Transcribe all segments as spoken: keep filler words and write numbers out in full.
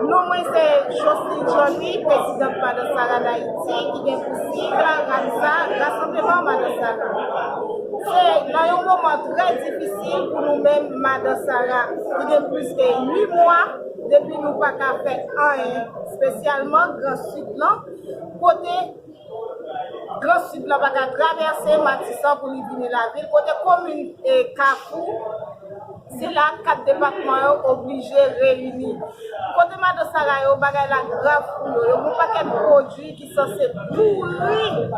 Non mwen se Jocelyne Johnny, prezidant Madan Sara Dayiti, ki gen pou sig RAMSA, Rassemblement Madan Sara. Se nan yon moman trè difisil pou nou menm Madan Sara, ki gen plis ke uit mwa depi nou pa ka fè anyen, espesyalman Gran Sid lan, kote Gran Sid lan pa ka travèse Matisan pou li vini lavil, kote komin e Kafou, se la kat depatman yo oblije reyini. Kote Madan Sara yo, bagay la grav pou yo. Yo gen yon pakèt pwodui ki sanse pouri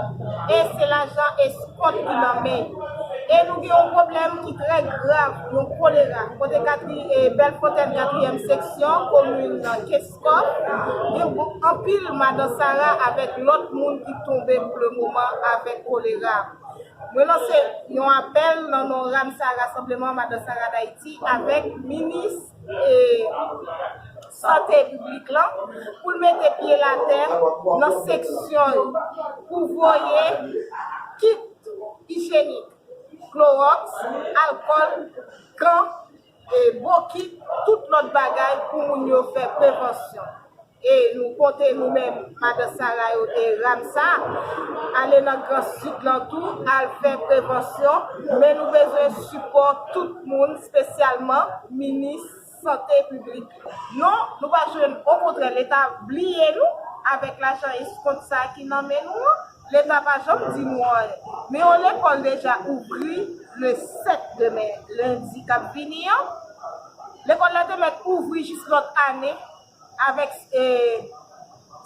e se lajan eskòt ki nan men yo. E nou gen yon pwoblèm ki trè grav, yon kolera. Kote katri, e, Bèlfonntèn, katriyèm seksyon, komin nan Keskòf, gen anpil Madan Sara avèk lòt moun ki tonbe pou le moman avèk kolera. Mwen lanse yon apèl nan non RAMSA, Rassemblement Madan Sara Dayiti, avèk minis e sante piblik lan pou l mete pye l atè nan seksyon yo pou voye kit ijyenik, klowòks, alkòl, gan, e bokit, tout lòt bagay pou moun yo fè prevansyon. E nou konte nou menm, Madan Sara yo e RAMSA, ale nan Gran Sid lan tou, al fè prevansyon, men nou bezwen sipò tout moun, espesyalman minis sante piblik. Non, nou pa jwenn, okontrè, Leta bliye nou avèk lajan eskont sa ki nan men nou an. Leta pa janm di nou anyen. Men yon lekòl deja ouvri le sèt demen, lendi k ap vini an. Lekòl la te mèt ouvri jis lòt ane avèk, e,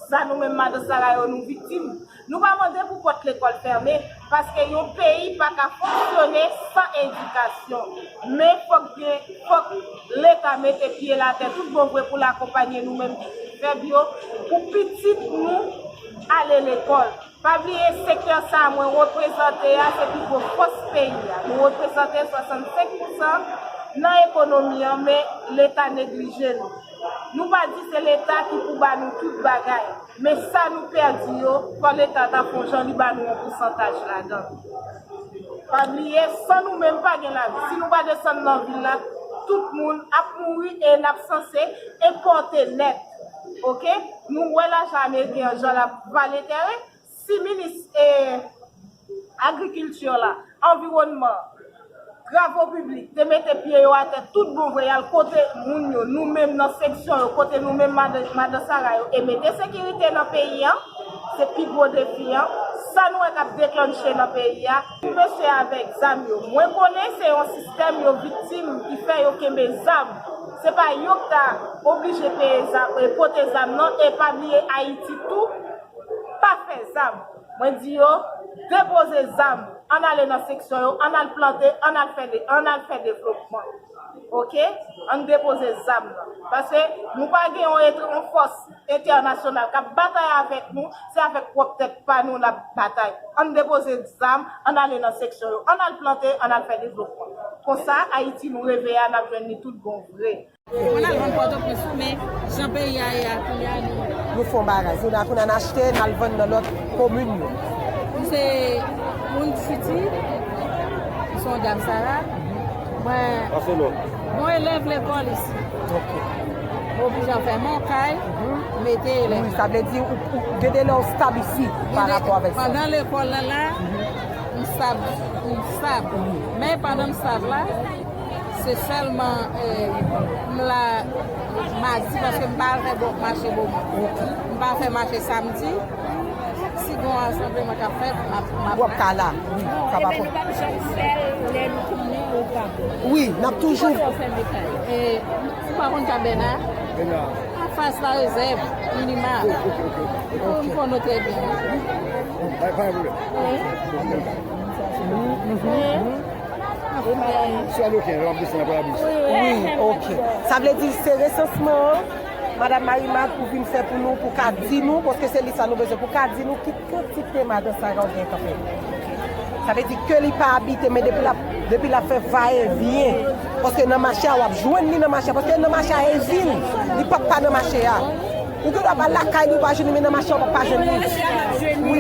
sa nou menm Madan Sara yo nou viktim. Nou pa mande pou pòt lekòl fèmen, paske yon peyi pa ka fonksyone san edikasyon. Men fòk gen, fòk Leta mete pye l atè tout bon vre pou l akonpanye nou menm fèb yo, pou pitit nou ale lekòl. Pa bliye, sektè sa a mwen reprezante a, se pi gwo fòs peyi a. Nou reprezante swasannsenk pousan nan ekonomi an, men Leta neglije nou. Nou pa di se Leta ki pou ba nou tout bagay, men sa nou pèdi yo, fò Leta ta fè yon jan li ba nou yon pousantaj ladan l. Pa bliye, san nou menm pa gen lavi. Si nou pa desann nan vil la, tout moun ap mouri e n ap sanse enpòte nèt. Oke? Nou wè lajan ameriken an jan l ap vale tèren. Si minis, e, agrikilti la, anviwònman, travo piblik te mete pye yo atè tout bon vre, y al kote moun yo, nou menm nan seksyon yo, kote nou menm madan, madan Sara yo, e mete sekirite nan peyi an, se pi gwo defi an. Sa nou wè k ap deklanche nan peyi a, mesye avèk zam yo. Mwen konnen se yon sistèm yo viktim ki fè yo kenbe zam. Se pa yo k ta oblije peye zam, e pote zam nan, e pa bliye Ayiti tou, pa fè zam. Mwen di yo, depoze zam, ann ale nan seksyon yo, ann al plante, ann al fè de, ann al fè devlopman. Oke? Ann depoze zam nan. Paske nou pa gen yon etr-, yon fòs entènasyonal k ap batay avèk nou, se avèk pwòp tèt pa nou n ap batay. Ann depoze zam, ann ale nan seksyon yo, ann al plante, ann al fè devlopman. Konsa, Ayiti nou reve a, n ap jwenn li tout bon vre. Mwen al vann Pòtoprens wi, men jan peyi a ye a kounye a, nou... Nou fè yon bagay. Kounye a, kounye a n achte, n al vann nan lòt komin yo. M se Moun Siti, m se yon dam Sara. Mwen... Pase non. Mwen elèv lekòl isi. Ok. Mwen oblije al fèmen yon kay, mete elèv. Wi, sa vle di ou, ou gen de lè ou stab isi pa rapò avèk sa. Pandan lekòl la la, m stab, m stab. Men pandan m stab la, se sèlman, eh, m la madi paske m pa al fè bon, mache bon. M pa fè mache samdi. Si gon rasanbleman k ap fèt, m ap, m ap... W ap ka la, wi, sa pa pwoblèm. Non, e men nou p ap janm fè l lè nou konnen ou pa bon. Wi, n ap toujou... Ki kote w fèmen kay? E, ou pa konn Kabèna? Bèna. Anfas Larezèv, Minima. Ok, ok, ok. Ou konn nou trè byen. Pa, pa gen pwoblèm. Wi. Wi. Wi. Swa nou ken, w ap desann apre labis. Wi, ok. Sa vle di se resansman an, Madanm Marimar pou vin fè pou nou, pou ka di nou, paske se li sa nou bezwen, pou ka di nou ki kantite madan Sara ou gen kanpe. Sa vle di ke li pa abite, men depi l ap, depi l ap fè vayenvyen, paske nan mache a, w ap jwenn li nan mache a, paske nan mache a, e vil, li p ap pa nan mache a. Ou gen dwa pa lakay li, ou pa jwenn li, men nan mache a, w p ap pa jwenn li. Wi,